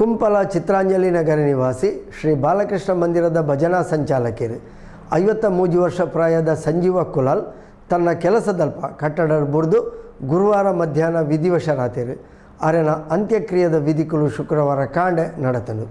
ಕುಂಪಲ ಚಿತ್ರಾಂಜಲಿ ನಗರ ನಿವಾಸಿ ಶ್ರೀ ಬಾಲಕೃಷ್ಣ ಮಂದಿರದ ಭಜನಾ ಸಂಚಾಲಕರು 53 ವರ್ಷ ಪ್ರಾಯದ ಸಂಜೀವ ಕುಲಾಲ್ ತನ್ನ ಕೆಲಸದಲ್ಪ ಕಟ್ಟಡ ಬುರ್ದು ಗುರುವಾರ ಮಧ್ಯಾಹ್ನ ವಿಧಿವಶರಾತಿರು. ಆರೆನ ಅಂತ್ಯಕ್ರಿಯದ ವಿಧಿಕುಲು ಶುಕ್ರವಾರ ಕಾಂಡೆ ನಡೆತನು.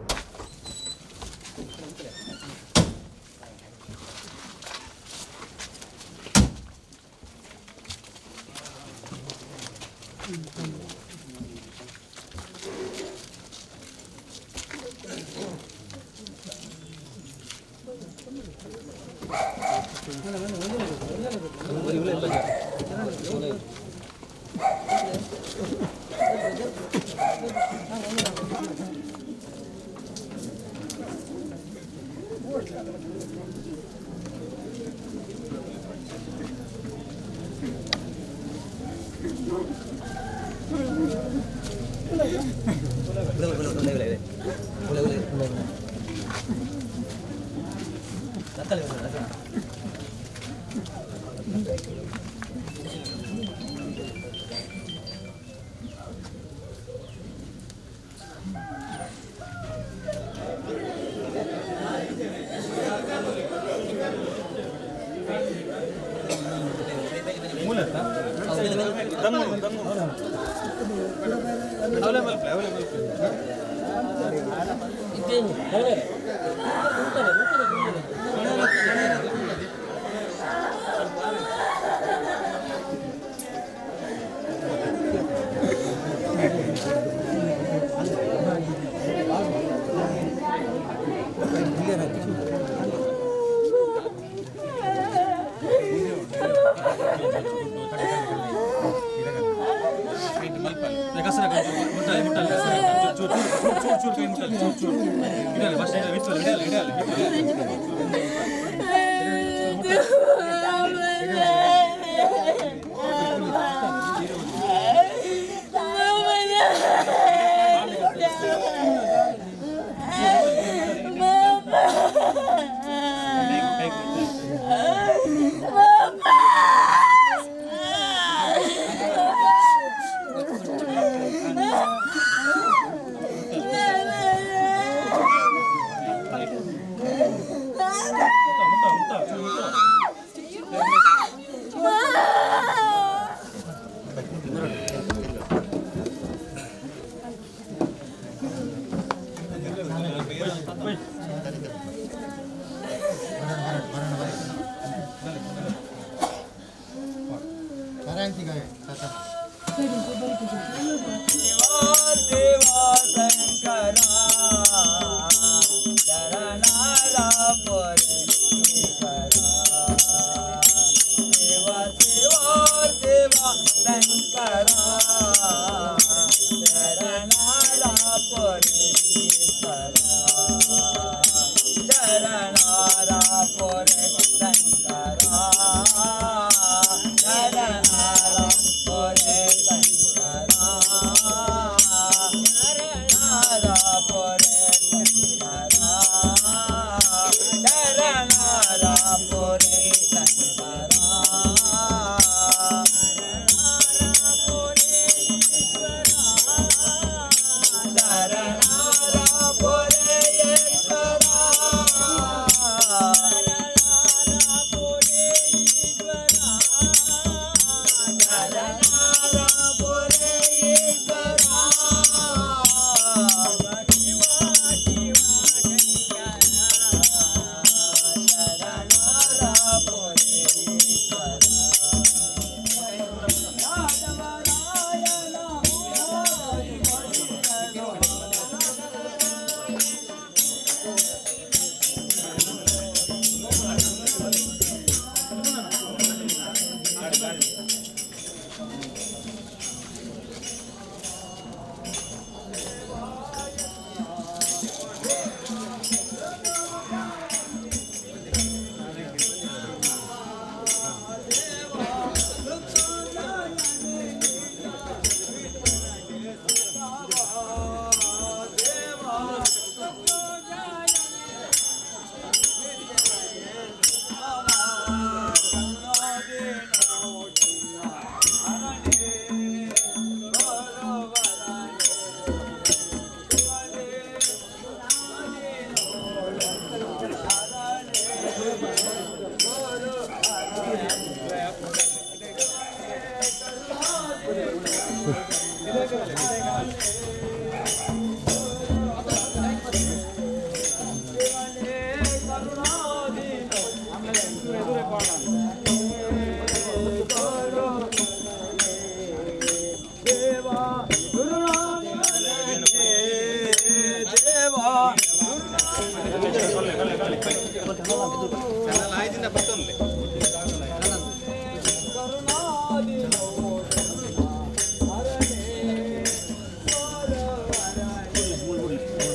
Shiva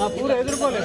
पूरा एदुर पूरा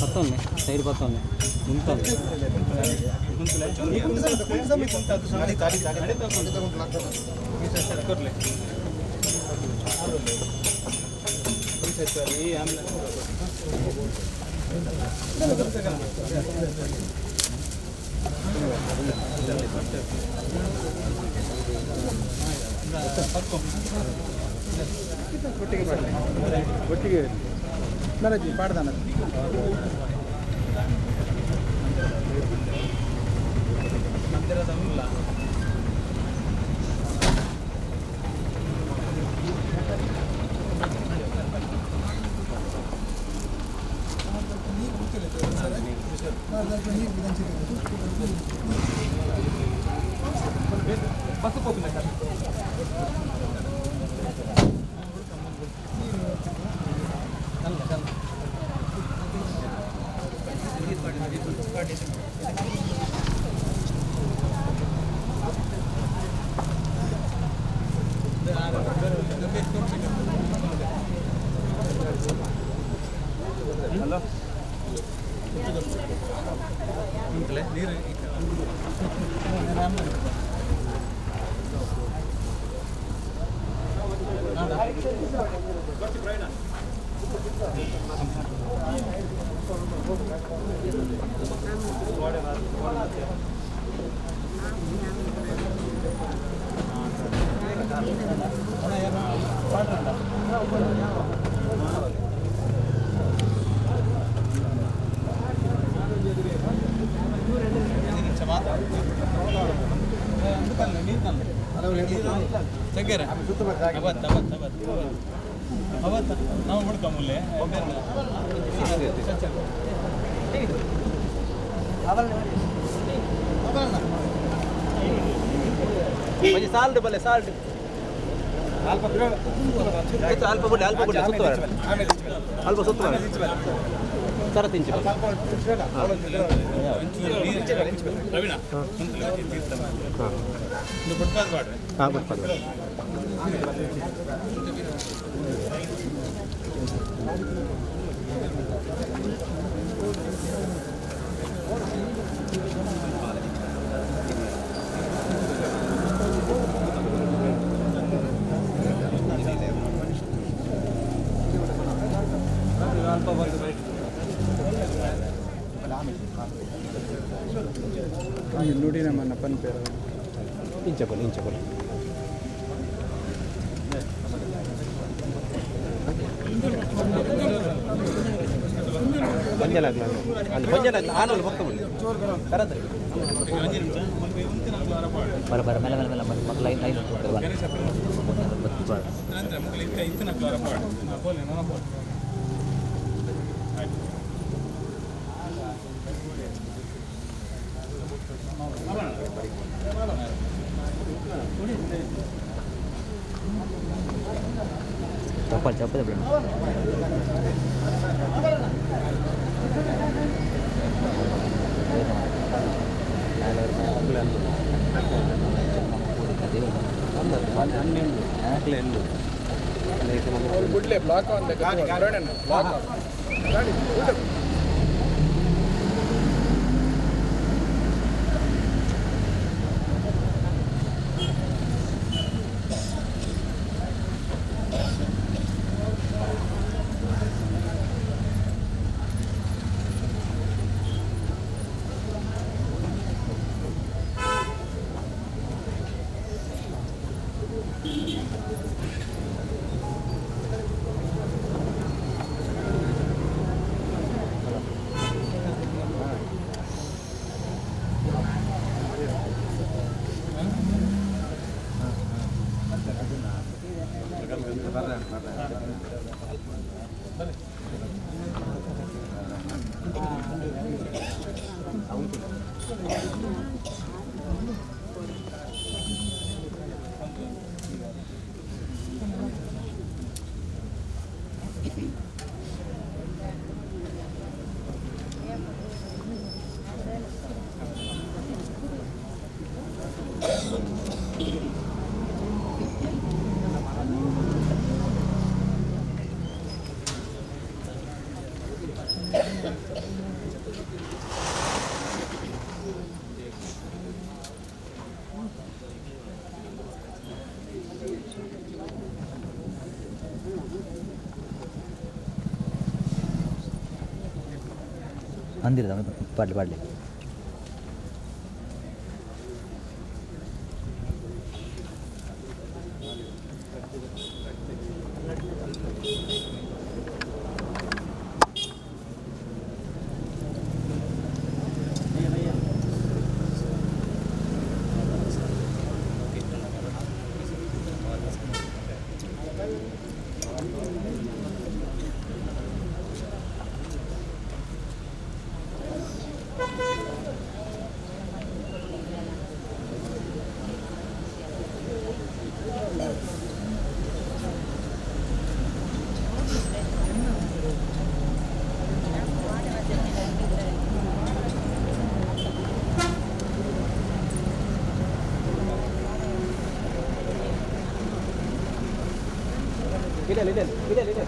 ಪತ್ತೊಂದೆ ಸೈಡ್ ಪತ್ತೊಂದೆ ಮುಂತೊಂದೆ ಒಟ್ಟಿಗೆ ನರಜಿ ಪಾಡ್ದಾನ ನಾವು ಹುಡ್ಕೊಂಬುಲ್ಲೆ ಸಾಲ್ಟ್ ಬಲ್ಲೆ ಸಾಲ್ಟ್ ಅಲ್ಪ ಬುಡ್ಡೆ ಅಲ್ಪ ಬುಡ್ಡೆ ಸುತ್ತ ಅಲ್ಪ ಸುತ್ತ ಸರ ತಿಂಚು ಹಾಂ ಬರ್ತದೆ. ನೋಡಿ ನಮ್ಮ ಪನ್ ಪೇರು ಇಂಚ ಕೊಡಿ ಇಂಚ ಕೊಡಿ. ಪಂಜನಾಗ್ಲ ಅಲ್ಲಿ ಪಂಜನಾಗ್ಲ ಆನಲ್ಲ ಪಕ್ಕ ಬಿಡಿ ಕರತ್ರಿ. ಬರ ಬರ ಮೇಲೆ ಮೇಲೆ ಮೇಲೆ ಮಕ್ಕಳು ಲೈನ್ ಲೈನ್ ಉಂಟು ಬರ. ಬರ. ಚಪ್ಪಲ್ ಚಪ್ಪಲ್ ಬಿಡೋಣ. ಗುಡ್ಲೆ ಬ್ಲಾಕ್ ಆನ್ ಬ್ಲಾಕ್ ಆನ್. ಅಂದಿರದ ಪಾಡ್ಲಿ ಪಾಡ್ಲಿ. ಇಲ್ಲ ಇಲ್ಲ ಇಲ್ಲ ಇಲ್ಲ.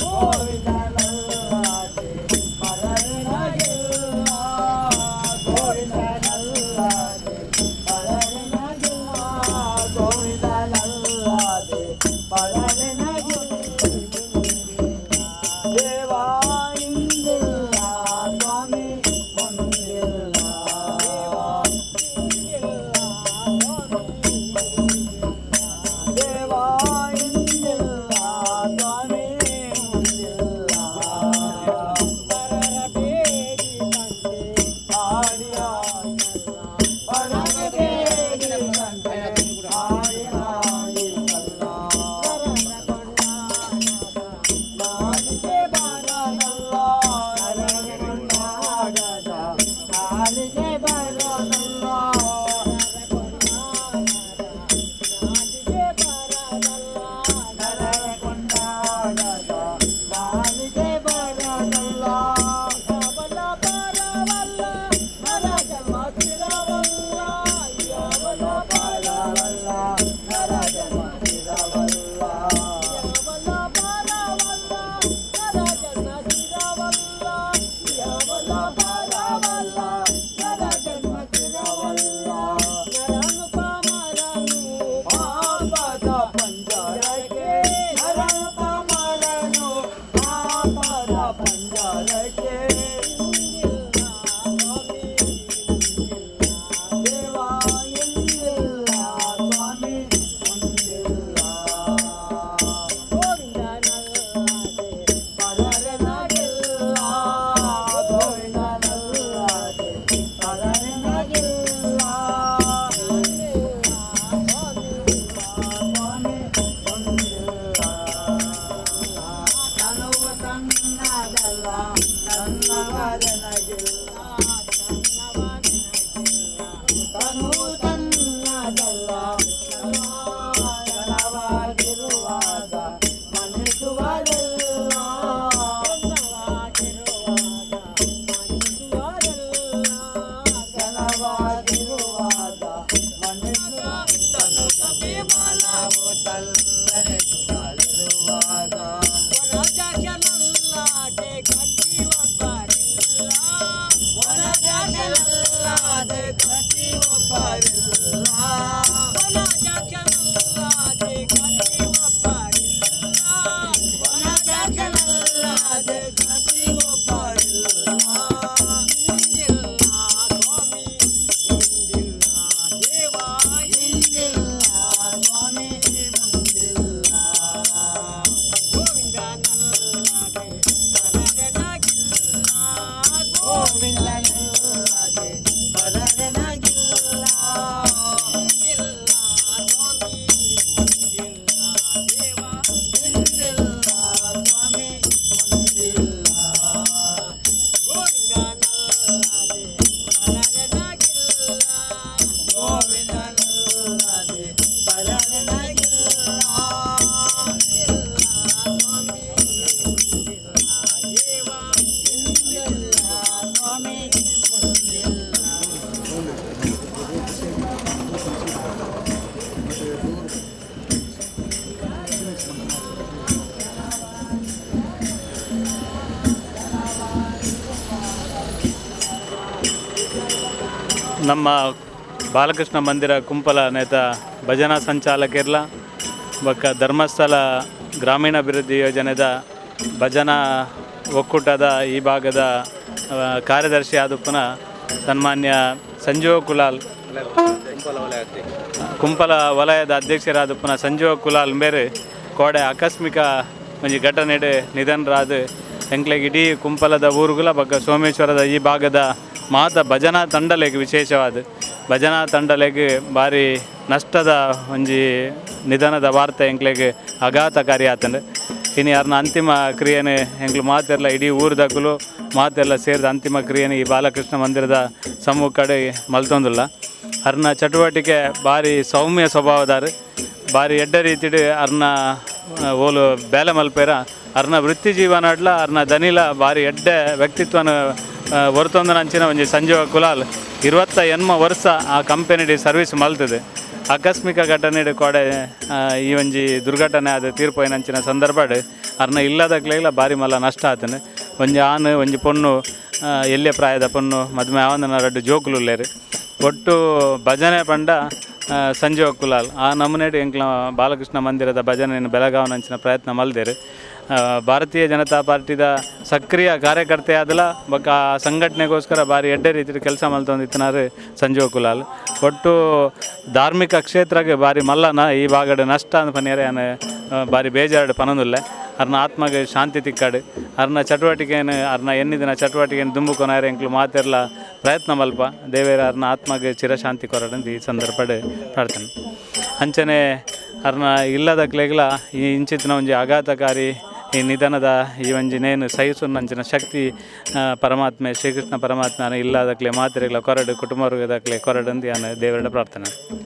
ಗೋವಿಂದ. ನಮ್ಮ ಬಾಲಕೃಷ್ಣ ಮಂದಿರ ಕುಂಪಲ ನೇತ ಭಜನಾ ಸಂಚಾಲಕಿರ್ಲ ಬೊಕ್ಕ ಧರ್ಮಸ್ಥಳ ಗ್ರಾಮೀಣಾಭಿವೃದ್ಧಿ ಯೋಜನೆದ ಭಜನಾ ಒಕ್ಕೂಟದ ಈ ಭಾಗದ ಕಾರ್ಯದರ್ಶಿ ಆದುಪ್ಪನ ಸನ್ಮಾನ್ಯ ಸಂಜೀವ ಕುಲಾಲ್, ಕುಂಪಲ ವಲಯದ ಅಧ್ಯಕ್ಷರಾದಪ್ಪನ ಸಂಜೀವ ಕುಲಾಲ್ ಮೇರೆ ಕೋಡೆ ಆಕಸ್ಮಿಕ ಒಂಜಿ ಘಟನೆಡ್ ನಿಧನರಾದ ಎಂಕ್ಲೆಗ್ ಇಡೀ ಕುಂಪಲದ ಊರುಗುಲ ಬೊಕ್ಕ ಸೋಮೇಶ್ವರದ ಈ ಭಾಗದ ಮಾತ ಭಜನಾ ತಂಡಲೆಗ್ ವಿಶೇಷವಾದ ಭಜನಾ ತಂಡಲೆಗ್ ಭಾರಿ ನಷ್ಟದ ಒಂಜಿ ನಿಧನದ ವಾರ್ತೆ ಎಂಕ್ಲೆಗ್ ಆಘಾತಕಾರಿ ಆತಂಡ್. ಇನಿ ಅರ್ನ ಅಂತಿಮ ಕ್ರಿಯೆನೆ ಎಂಕ್ಲು ಮಾತೆರ್ಲ ಇಡೀ ಊರುದಕುಲು ಮಾತೆಲ್ಲ ಸೇರಿದ ಅಂತಿಮ ಕ್ರಿಯೆನೆ ಈ ಬಾಲಕೃಷ್ಣ ಮಂದಿರದ ಸಮ್ಮುಖಡೆ ಮಲ್ತೊಂದುಲ್ಲ. ಅರ್ನ ಚಟುವಟಿಕೆ ಭಾರಿ ಸೌಮ್ಯ ಸ್ವಭಾವದಾರು, ಭಾರಿ ಎಡ್ಡೆ ರೀತಿಡ್ ಅರ್ನ ಓಲು ಬೇಲೆ ಮಲ್ಪೇರ, ಅರ್ನ ವೃತ್ತಿ ಜೀವನಡ್ಲ ಅರ್ನ ದನಿಲ ಭಾರಿ ಎಡ್ಡೆ ವ್ಯಕ್ತಿತ್ವನ ಹೊರತೊಂದನಂಚಿನ ಒಂಜಿ ಸಂಜೀವ ಕುಲಾಲ್ 28 ವರ್ಷ ಆ ಕಂಪನಿಡ್ ಸರ್ವಿಸ್ ಮಲ್ತದೆ. ಆಕಸ್ಮಿಕ ಘಟನೆಡ್ ಕೋಡೆ ಈ ಒಂಜಿ ದುರ್ಘಟನೆ ಆದ ತೀರ್ಪೋಯಿನಂಚಿನ ಸಂದರ್ಭಡ್ ಅರ್ನ ಇಲ್ಲದಕ್ಲೆಗ್ಲ ಭಾರಿ ಮಲ್ಲ ನಷ್ಟ ಆತನೆ. ಒಂಜಿ ಆನು ಒಂಜಿ ಪೊಣ್ಣು, ಎಲ್ಯ ಪ್ರಾಯದ ಪೊಣ್ಣು ಮದ್ಮೆ ಆವಂದನ ರಡ್ಡು ಜೋಕುಲು ಉಲ್ಲೆರ್. ಒಟ್ಟು ಭಜನೆ ಪಂಡ ಸಂಜೀವ ಕುಲಾಲ್ ಆ ನಮೂನೆಡ್ ಎಂಕ್ಲ ಬಾಲಕೃಷ್ಣ ಮಂದಿರದ ಭಜನೆಯನ್ನು ಬೆಳಗಾವನಂಚಿನ ಪ್ರಯತ್ನ ಮಲ್ದೆರ್. ಭಾರತೀಯ ಜನತಾ ಪಾರ್ಟಿದ ಸಕ್ರಿಯ ಕಾರ್ಯಕರ್ತೆ ಆದಲ ಬೊಕ್ಕ ಆ ಸಂಘಟನೆಗೋಸ್ಕರ ಭಾರಿ ಎಡ್ಡೆ ರೀತಿಯ ಕೆಲಸ ಮಲ್ತೊಂದಿತ್ತಿನಾರು ಸಂಜೀವ ಕುಲಾಲ್. ಒಟ್ಟು ಧಾರ್ಮಿಕ ಕ್ಷೇತ್ರಕ್ಕೆ ಭಾರಿ ಮಲ್ಲನ ಈ ಭಾಗಡ್ ನಷ್ಟ ಅಂದ್ ಪನ್ಯರೆ ಯಾನ್ ಭಾರಿ ಬೇಜಾರ್ಡ್ ಪನೊಂದುಲ್ಲೆ. ಅರ್ನ ಆತ್ಮಗೆ ಶಾಂತಿ ತಿಕ್ಕಾಡು, ಅರ್ನ ಚಟುವಟಿಕೆಯನ್ನು ಅರ್ನ ಎನ್ನಿದಿನ ಚಟುವಟಿಕೆಯನ್ನು ದುಂಬುಕೊನಾರೆ ಎಂಕ್ಲು ಮಾತೆರ್ಲ ಪ್ರಯತ್ನ ಮಲ್ಪ ದೇವೇರ ಅರ್ನ ಆತ್ಮಗೆ ಚಿರಶಾಂತಿ ಕೊರಡಂದು ಈ ಸಂದರ್ಭಡ್ ಪ್ರಾರ್ಥನೆ. ಅಂಚನೆ ಅರ್ನ ಇಲ್ಲದಕ್ಲೆಗ್ಲ ಈ ಇಂಚಿತ್ತಿನ ಒಂಜಿ ಆಘಾತಕಾರಿ ಈ ನಿಧನದ ಈ ಒಂಜಿ ನೇನು ಸಹಿಸುನ್ನಂಚಿನ ಶಕ್ತಿ ಪರಮಾತ್ಮೆ ಶ್ರೀಕೃಷ್ಣ ಪರಮಾತ್ಮನ ಇಲ್ಲದಕ್ಲೆ ಮಾತೆರೆಗ್ಲ ಕೊರಡು ಕುಟುಂಬ ವರ್ಗದಕ್ಲೆ ಕೊರಡಂದು ಯಾನ್ ದೇವರ ಪ್ರಾರ್ಥನೆ.